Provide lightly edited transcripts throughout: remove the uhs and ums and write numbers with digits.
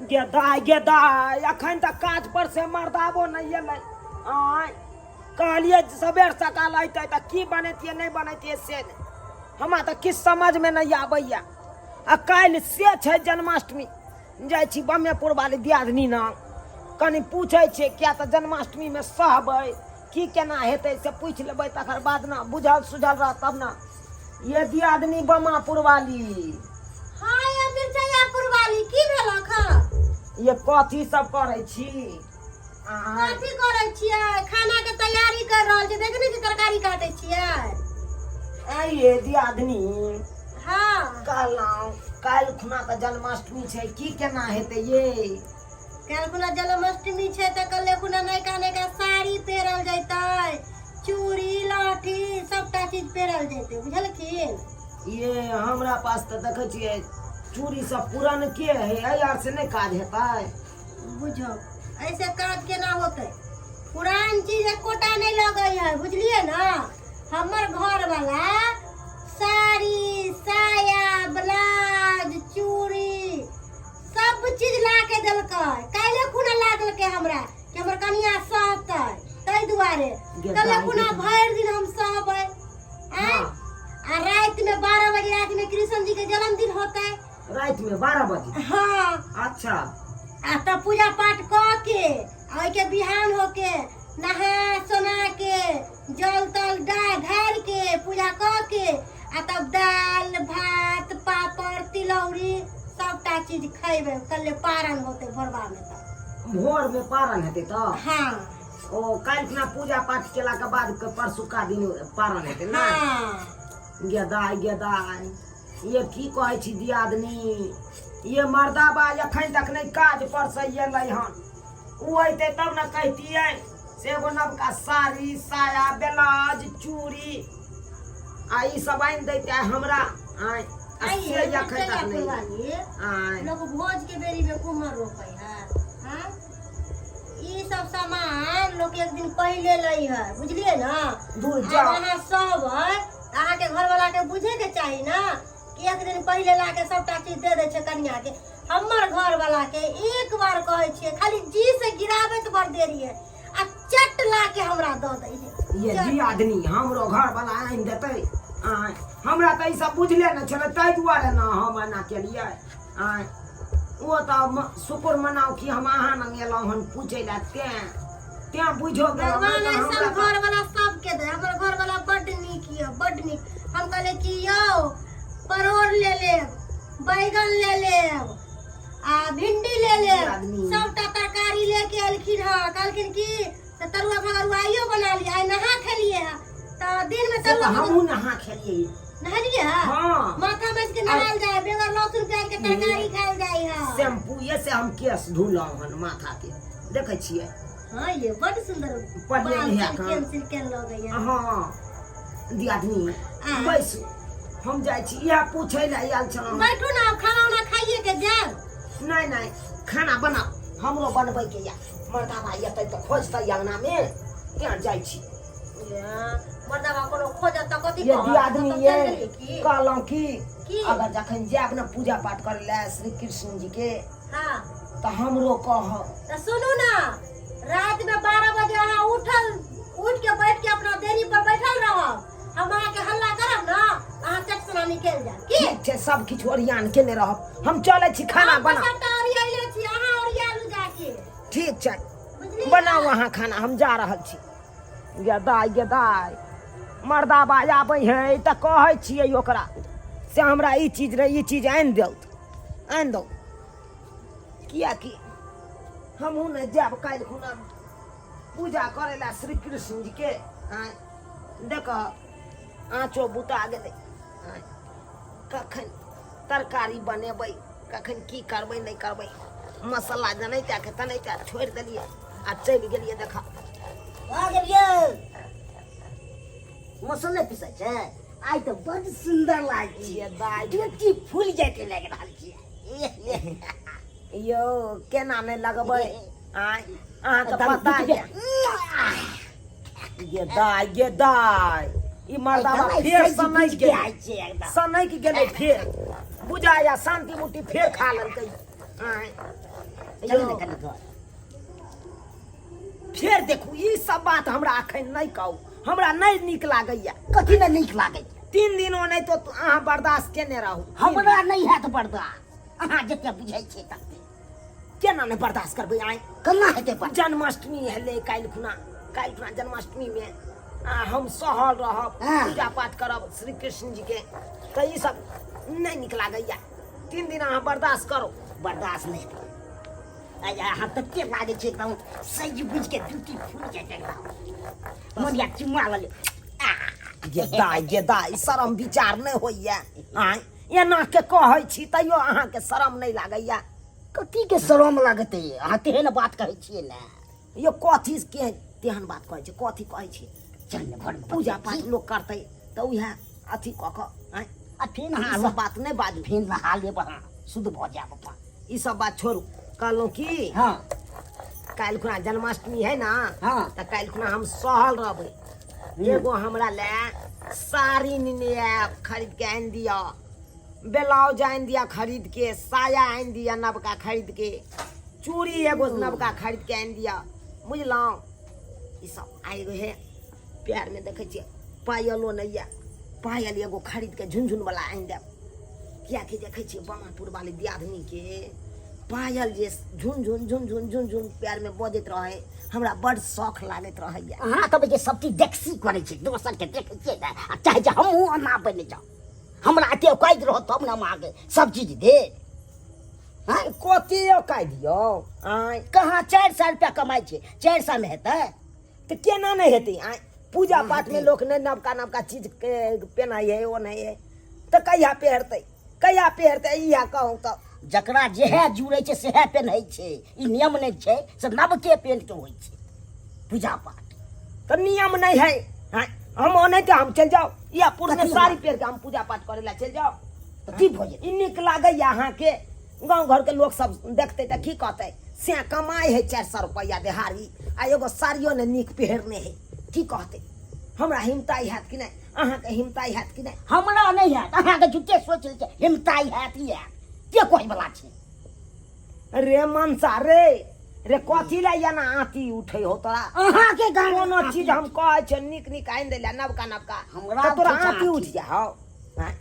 गे दाइ गे दाइ, अखन तक काज पर से मर्दाबो नहि एलै। आँय, कहलियै सबेर सकाल अयतै तऽ की बनेतियै नहि बनेतियै से नहि, हमरा तऽ किछु समझमे नहि आबैए। आ काल्हि से छै जन्माष्टमी, जाइ छी बमेपुर वाली दियादनी नाम कनि पूछै छियै, किया तऽ जन्माष्टमीमे सहबै की केना हेतै से पूछि लेबै, तकर बाद ने बुझल सुझल रहत तब ने। ये दियादनी बमापुर वाली। हाँ ये मिरचैयापुर वाली, की भेल अखन? ये कथी सब करै छी? आँय? कथी करै छियै? खाना के तैयारी कर रहल छियै। देखने छी तरकारी काटै छियै। आँय ये दियादनी। हाँ। कहलहुँ काल्हि खुना तऽ जन्माष्टमी छै, की केना हेतै ये? काल्हि खुना जन्माष्टमी छै तऽ कल्हे खुना नयका नयका साड़ी पहिरल जैतै, चूड़ी लहठी सबटा चीज पहिरल जैतै, बुझलखिन? ये हमरा पास तऽ देखै छियै चूड़ी सब पुरनके है, एहि आर से नहि काज हेतै? बुझो ऐसे काज केना होतै? पुरान चीज एकोटा नहि लगै है, बुझलियै ने? हमर घर वाला साड़ी साया ब्लाउज चूड़ी सब चीज ला के देलकै, काल्हि खुना ला देलकै हमरा कि हमर कनिया सहतै, ताहि दुआरे काल्हि खुना भरि दिन हम सहबै। आँय? हाँ। आ राति में 12 बजे राति में कृष्ण जी के जन्मदिन होतै। राति में 12 बजे? हाँ। अच्छा। आ तब पूजा पाठ कऽ के आ ओहिके बिहान होके नहा सोना के जल तल डा ढारि के पूजा कऽ के आ तब दालि भात पापड़ तिलौरी सबटा चीज खैबै। कल्ले पारन होतै भोरबा में। तऽ भोर में पारन हेतै तऽ? हाँ। ओ काल्हि खुना पूजा पाठ केला के बाद के परसुका दिन पारन हेतै ना? हाँ। गे दाइ गे दाइ, ये की कहै छी दियादनी, ये मर्दाबा एखन तक नहि काज पर से एलै हन। ओ अयतै तब ने कहितियै से एगो नवका साड़ी साया ब्लाउज चूड़ी आ ई सब आनि दैते हमरा। आँय, आ से एखन तक नहि। आँय, लोग भोज के बेरी में कुम्हर रोपै है? हाँ? ई सब सामान लोग एक दिन पहिले लै है, बुझलियै ना? दूर आब जाओ। अहाँ सब है तऽ अहाँके घरवाला के बुझे के चाही ना कि एक दिन पहिले ला के सबटा चीज दे दै छै कनिया के। हमर घरवाला के एक बार कहै छियै, खाली जी से गिराबैत बड़ देरी है आ चट ला के हमरा दऽ दै है। ये चट। जी आदमी हमरो घर वाला आनि देतै। आँय, हमरा तऽ ई सब बुझले नहि छलै, ताहि दुआरे ने हम एना केलियै। आँय, ओ तऽ शुक्र मनाउ कि हम अहाँ लग एलहुँ हन पूछै लए, तें तें बुझो गेलहुँ, भगवान नहि तऽ ऐसन हमरा तऽ घर वाला सबके दे। हमर घर वाला बड नीक यऽ, बड नीक। हम कहले कि यौ परोड़ ले लेब, बैगन ले लेब आ भिंडी ले लेब, आदमी। सबटा तरकारी लेके एलखिन हँ। कहलखिन कि से तरुआ भगरुआ आइयो बना लिअ, आइ नहा खेलिए हँ तऽ दिन में से तऽ तरुआ। हमहूँ नहा खेलियै। नहेलिए हँ? हाँ। माथा मज के नहायल जाय, बेगर लहसुन प्याज के तरकारी खायल जाय है। शैम्पूए से हम केश धोलहुँ हन माथा के, देखै छियै? हाँ ये बड सुंदर पढ़ले बाल नहीं है सिल्केन काम। सिल्केन लगैया। हाँ दियादनी। आँय? बैसू, हम जाइ छी, इएह पूछै लए आयल छलहुँ। बैठू ना, आब खाना उना खाइए के जायब। नहि नहि, खाना बनाउ, हमरो बनबैके यऽ। मर्दाबा एतै तऽ खोजतै अङ्गनामे, तेँ जाइ छी। मर्दाबा कोनो खोजत तऽ कथी ये कहत? दियादनी कतौ ये चलि गेलियै की? कहलहुँ की की? अगर जखन जायब ने पूजा पाठ करै लए श्री कृष्ण जी के, हाँ, तऽ हमरो कहब। तऽ सुनू ना, रात में 12 बजे अहाँ उठल उठ के बैठ के अपना देरी पर बैठल रहब, हम अहाँके हल्ला करब ना, अहाँ चट सना निकलि जायब की? ठीक छै, सब किछु ओरियान केने रहब, हम चलै छी, खाना हम तऽ बनाउ। सबटा ओरियाइले छी, अहाँ ओरियालू जाके। ठीक छै। बुझलियै? बनाउ अहाँ खाना, हम जा रहल छी। गे दाइ गे दाइ, मर्दाबा आबै है तऽ कहै छियै ओकरा से हमरा ई चीज रे ई चीज आनि दौ, आनि दौ, किएकि हमहूँ ने जायब काल्हि खुना पूजा करै लए श्री कृष्ण जीके। आँय, देख आँचो बुता गेलै। आँय, कखन तरकारी बनेबै, कखन की करबै नहि करबै, मसाला जनैता के तनैता छोड़ि देलियै आ चलि गेलियै। देख भऽ गेलियै, मसल्ले पिसै छै। आइ तऽ बड सुन्दर लागै छियै दाइ, ड्यूटी फूल जाइते लागि रहल छियै। यौ केना नहि लगबै? आँय, अहाँके पता यऽ गे दाइ गे दाइ, ई मर्दाबा फेर सनकि गेलै, सनकि गेलै फेर, बुझाया शान्ति मुट्ठी फेर खा लेलकै। आँय, चलू ने कनि घर। फेर देखू, ई सब बात हमरा अखन नहि कहू, हमरा नहि नीक लागैया। कथी ने नीक लागैया? 3 दिन ओनाहितो तो अहाँ बर्दाश्त केने रहू। हमरा नहि हैत बर्दाश्त, अहाँ जते बुझै छियै तते। केना नहि बर्दाश्त करबै आइ? केना हेतै बर्दाश्त? जन्माष्टमी हेलै काल्हि खुना, काल्हि खुना जन्माष्टमी में आ हम सहल रहब, पूजा पाठ करब श्री कृष्ण जी के, तऽ ई सब नहि नीक लागैया। 3 दिन अहाँ बर्दाश्त करू। बर्दाश्त नहि हेतै। आइ अहाँ तते लागै छै एकदम सजि बुझि के ब्यूटीफुल छै एकदम, मन या चुमा लऽ ले। गे दाइ, गे दाइ, शरम विचार नहि होइया? आँय, एना के कहै छी तैयो अहाँके शरम नहि लागैया? कथी के शरम लागतै? अहाँ तेहन बात कहै छियै ने। यो कथी के तेहन बात कहै छै? कथी कहै छी? चल ने घरमे। पूजा पाठ लोक करतै तऽ उएह अथी कऽ कऽ आँय, आ फेर अहाँ ई सब बात नहि बाजू। फेर नहा लेब अहाँ, शुद्ध भऽ जायब अपन। ई सब बात छोड़ू, कहलहुँ की, काल्हि खुना जन्माष्टमी है ना? हाँ। तऽ काल्हि खुना हम सहल रहबै। एगो हमरा ले साड़ी नेने आयब, खरीद के आनि दिअ, ब्लाउज आनि दिअ खरीद के, साया आनि दिअ नवका खरीद के, चूड़ी एगो नवका खरीद के आनि दिअ, बुझलहुँ? ई सब आइ हे पैरमे देखै छियै पायलो नहि यऽ, पायल एगो खरीद के झुनझुन वाला आनि देब, किएकि देखै छियै बामापुर वाली दियादनीके पायल जे झुनझुन झुनझुन झुनझुन पैरमे बजैत रहै, हमरा बड्ड शौख लागैत रहैया। अहाँ तऽ जे सब चीज देखसी करै छी, दोसरके देखै छियै ने आ चाहै छै हमहूँ ओना बनि जाउ, हमरा एते औकाति रहत तब ने हम अहाँके सब चीज देब। आँय, कथी औकाति यौ? आँय, कहाँ 400 रुपया कमाइ छियै, 400 मे हेतै? तऽ केना नहि हेतै? आँय, पूजा पाठमे लोक नहि नवका नवका चीज पेनाइ है, ओ नहि है तऽ कहिया पहिरतै, कहिया पहिरतै? इएह कहू तऽ। जकरा जेहे जुड़ै छै सेहे पेन्है छै, ई नियम नहि छै से नवके पेन्ह के होइ छै पूजा पाठ। तऽ नियम नहि है? आँय, हम ओनाहिते हम चलि जाउ या पुरने कथी? साड़ी पहिर के हम पूजा पाठ करै लए चलि जाउ तऽ की भऽ जेतै? ई नीक लागैया अहाँके? गाँव घरके लोक सब देखतै तऽ की कहतै? से कमाइ है 400 रुपैआ देहाड़ी आ एगो साड़ियो ने नीक पहिरने है, की कहतै? हमरा हिमताइ हैत कि नहि? अहाँके हिमताइ हैत कि नहि? हमरा नहि हैत, अहाँके झूठे सोच लै छै हिमताइ हैत। ई हैत के कहै वला छै? रे मनसा रे, रे कथी लए एना आँती उठै हो तोरा? अहाँके गाँव कोनो चीज हम कहै छियौ नीक नीक आनि दै लए नवका नवका, हमरा तऽ तोरा उठै छै आँती आँती। उठि जाइ हौ? आँय?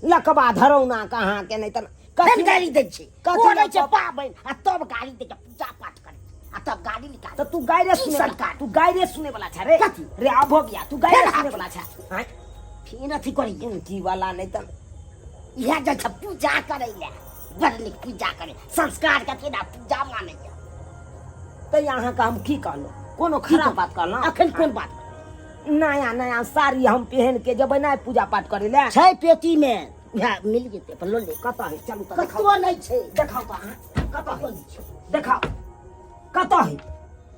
लकबा धरौना कहाँ के नहि तऽ फेर कथी गाली दै छै? कथी करै लए छै पाबनि आ तब गाली दै छै, पूजा पाठ करै छै आ तब गाली निकाल। तऽ तू गायरे की सुने सरकार? तू गायरे सुने वाला छै रे? कथी? रे अभोगिया, तू गायरे फेर सुने वाला छै? आँय? फेर अथी करैया की वाला नहि तऽ इएह जाइ छै पूजा करै लए, बड़ नीक पूजा करै, संस्कार के अथी ना पूजा मानैया। तऽ अहाँके हम की कहलहुँ? कोनो खराब बात कहलहुँ? अखन कोन बात? नया नया साड़ी हम पहिन के जेबै ने पूजा पाठ करै लए। छै पेटी मे, उएह मिल जेतै, अपन लऽ ले। कतऽ है? चलू तऽ देखाउ। कतौ नहि छै। देखाउ तऽ अहाँ कतऽ है, देखाउ कतऽ है।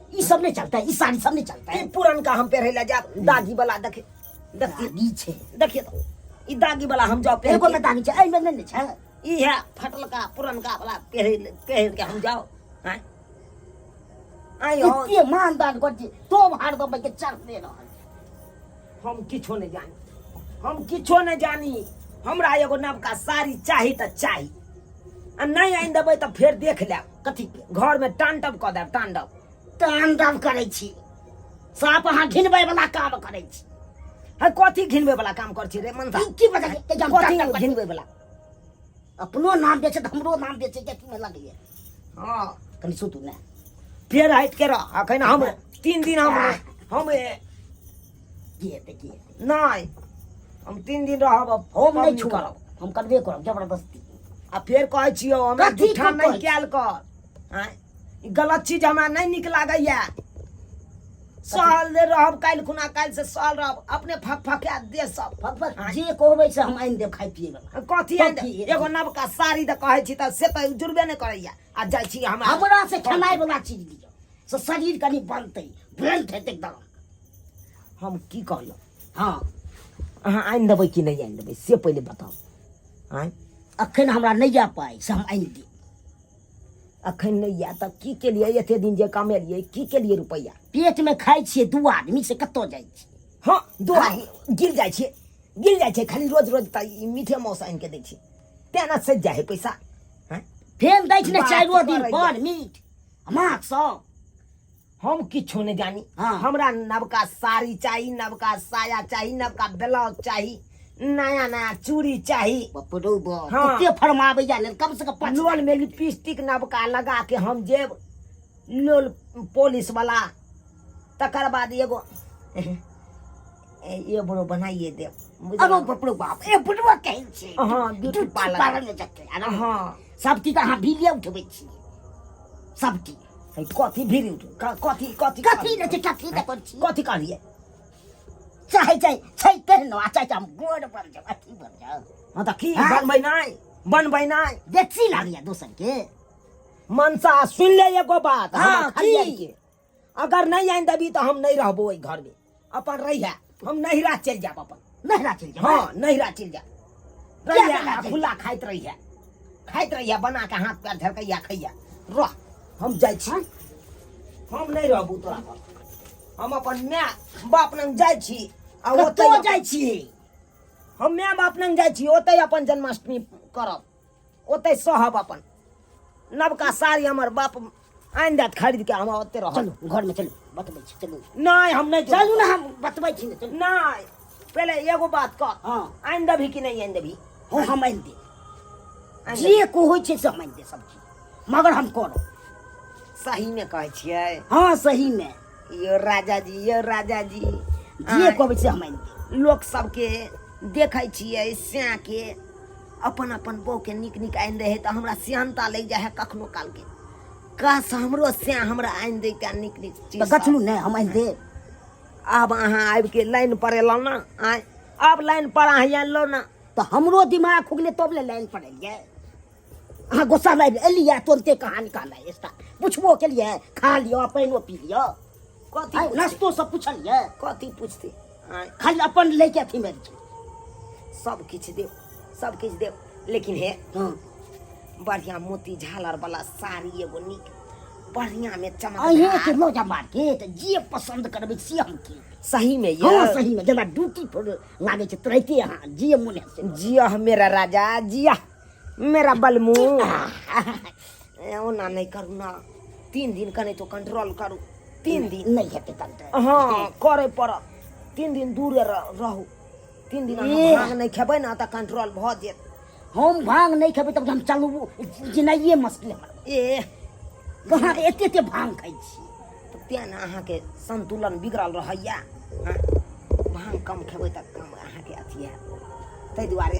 ई सब नहि चलतै, ई साड़ी सब नहि चलतै। ई पुरनका हम पहिरै लए जायब, दागी वाला देखे देखिए। दागी छै? देखिए तऽ ई दागी वाला हम जाउ पहिर एगो के। मे दागी छै, एहिमे नहि ने छै। ई है फटलका पुरनका वाला पहिर पहिर के हम जाउ? आँय आँय यौ, एते मान दान कर छी तो हरदम के चढ़ने रहल। हम किछो नहि जानी, हम किछो नहि जानी। हमरा एगो नवका साड़ी चाही तऽ चाही, आ नहि आनि देबै तऽ फेर देख लेब। कथी के? घरमे टांडव कऽ देब, टांडव। तांडव करै छी साफ, अहाँ घिनबै वाला काम करै छी। है कथी घिनबै वाला काम करै छी रे मनसा? ई की बता के हम कथी तांडव करै छी? घिनबै वाला? अपनो नाम बेचे तऽ हमरो नाम बेचे के की लगैया? हँ, कनि सुतू ने। फेर हटि के रह, अखन हम 3 दिन हम हम की हेतै, की हेतै? नहि, हम 3 दिन रहब, हम नहि पबनी छोड़ब, हम करबे करब जबरदस्ती। आ फेर कहै छियौ हमरा कथी झूठा के नहि कहै? कयल कर। आँय, ई गलत चीज हमरा नहि नीक लागैया। सहल जे रहब काल्हि खुना, काल्हि से सहल रहब, अपने फक फका दे सब। फक फक जे कहबै से हम आनि देब खाय पियै वाला। कथी आनि कथी? देब? एगो नवका साड़ी तऽ कहै छी तऽ से तऽ जुड़बे नहि करैया आ जाइ छी हमरा हमरा से खेनाइ वाला चीज लिअ से शरीर कनि बनतै, ब्रेंट हेतै एकदम। हम की कहलहुँ? हँ। अहाँ आनि देबै कि नहि आनि देबै से पहिले बताउ। आँय, अखन हमरा नहि जा पाइ से हम आनि देब। अखन नहि यऽ तऽ की केलियै एते दिन जे कमेलियै, की केलियै रुपैआ? पेट मे खाइ छियै दू आदमी से कतऽ जाइ छी? हँ, दू आदमी गिर जाइ छियै, गिर जाइ छै खाली। रोज रोज तऽ ई मीठे मांस आनि के दै छियै, तेँ ने सजि जाइ है पैसा। हँ, फेन दै छै ने बात चारिओ दिन करैया। पर मीट माछ सब। हम किछो नहि जानी। हाँ। हमरा नवका साड़ी चाही, नवका साया चाही, नवका ब्लाउज चाही, नया नया चूड़ी चाही। बाप रौ बाप। हाँ। कते फरमाबैया ने, कम से कम 5 लोल में लिपस्टिक नवका लगा के हम जेब लोल पॉलिश वाला, तकर बाद एगो ए बड़ो बनाइए देब, बुझलहुँ? अरो बाप रौ बाप, ए बुढ़वा कहै छै। हाँ, ब्यूटी पार्लर। पार्लर में जते। अरे हाँ। सब चीज अहाँ बिलिये उठबै छी सब चीज। है, कथी भीड़ उठ कथी कथी? कथी नहि छै, कथी नहि करै छी? कथी कहलियै? चाहे चाहे छै तेहनो आ चाहे हम गोर बन जाउ, अथी बन जाउ। हाँ तऽ की? हाँ? बनबै नहि, बनबै नहि। देखसी लागैया दोसर के। मनसा, सुन ले एगो बात। हाँ, हमर खरियार की? के अगर नहीं आनि देबी तऽ हम नहीं रहबो ओहि घर में, अपन रहिया, हम नहिरा चलि जायब अपन। नहिरा चलि जायब? हाँ, नहिरा चलि जायब। किया रहिया नहिरा चलि? खुला खाइत रहिया, खाइत रहिया, बना के हाथ पैर झरकैया, खैया रह। हम जाइ छी, हम नहीं रहबू तोरा पर, हम अपन माय बाप लग जाइ छी आ ओतै कतौ अपन- जाइ छी? हम माय बाप लग जाइ छी, ओतै अपन जन्माष्टमी करब, ओतै सहब अपन। नवका साड़ी हमर बाप आनि देत खरीद के, हम ओते रहब। चलू घर में चलू, बतबै छी, चलू। नहीं, हम नहीं। चलू ने, हम बतबै छी ने, चलू। नहीं, पहले एगो बात कह। हाँ। आनि देबही कि नहीं आनि देबही? हाँ, हम आनि देब। आनि जे कहै छै से हम आनि देब सब चीज, मगर हम करब। सही में कहै छियै? हाँ, सही में। यो राजा जी, यो राजा जी। जे आँय, कहबै से हम आनि देब। लोक सबके देखै छियै सैं के अपन अपन बहू के नीक नीक आनि दै है, तऽ हमरा सियानता लागि जाइ है कखनो काल के, काश हमरो सैं हमरा आनि दैते नीक नीक चीज तऽ सब। गछलू नहि, हम आनि देब। आब अहाँ आबि के लाइन पर एलहुँ ने, आँय, आब लाइन पर अहाँ एलहुँ ने। तऽ हमरो दिमाग खुगले तब ले लाइन पर एलियै। अहाँ गुस्सा लागि एलियै, तुरन्ते कहानी कहनाइ स्टार्ट। पुछबो केलियै, खा लिअ, पानिओ पी लिअ? कथी आँय, पुछतै? नाश्तो सब पुछलियै? कथी पुछतै? आँय, खाली अपन लैके अथी मे छै। सब किछु देब, सब किछु देब, लेकिन हे हाँ। बढ़िया मोती झालर वाला साड़ी एगो नीक बढ़िया में चमक। अहीं के लऽ जायब मार्केट, जे पसंद करबै से हम कीन। सही में ये? हाँ, सही में, जेना ड्यूटी पर लागै छै तुरन्ते अहाँ जे मोन हैत से। जिया मेरा राजा, जिया मेरा बलमू। ए, ओना नहीं करू ना, 3 दिन कने तो कंट्रोल करू, 3 दिन। नहि हेतै कंट्रोल। हाँ, करे पड़त, 3 दिन दूरे रहू, 3 दिन अहाँ ए। भांग नहीं खेबै ना तऽ कंट्रोल भऽ जेत। हम भांग नहि खेबै तब हम चलू जिनाइए मुश्किल हमर। ए। कहाँ एते एते भांग खाइ छी। तऽ तें ने अहाँके संतुलन बिगड़ल रहैया। हाँ, भांग कम खेबै तऽ कम अहाँके अथी हैत। ताहि दुआरे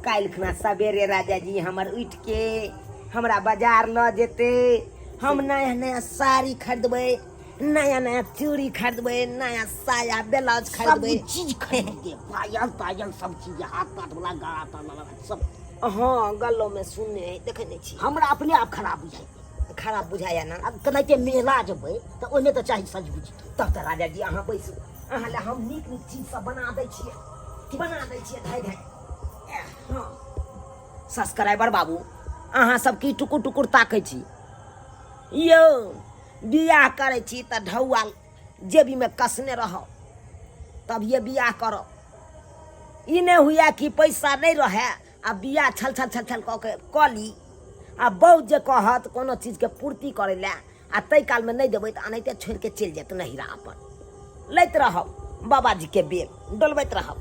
काल्हि खुना सवेरे राजा जी हमर उठि के हमरा बाजार लऽ जेतै, हम नया नया साड़ी खरीदबै, नया नया चूड़ी खरीदबै, नया साया ब्लाउज सब खरीदबै। चीज खरीद देब, पायल तायल सब चीज, हाथ ताथ वाला, गला ताला वाला सब। हाँ, गलो में सुनने है, देखै नहि छी। हमरा अपने आप खराब बुझाइ। खराब बुझाइया ना? आब केनाहिते मेला जेबै तऽ ओहिमे तऽ चाही सज बुझ के। तब तऽ राजा जी अहाँ बैसू, अहाँ लए हम नीक नीक चीज सब बना दै छियै, बना दै छियै धाइ धाइ। हाँ, सब्सक्राइबर बाबू, अहाँ सब की टुकुर टुकुर ताकै छी यौ? बियाह करै छी तऽ ढौआ जेबीमे कसने रहब तभिए बियाह करब। ई नहि हुए कि पैसा नहि रहए आ बियाह छल छल छल छल कऽ के कऽ ली, आ बहुत जे कहत कोनो चीजके पूर्ति करै लए आ ताहि कालमे नहि देबै तऽ एनाहिते छोड़िके चलि जायत नहिरा अपन। लैत रहब बाबाजीके बेल डोलबैत रहब।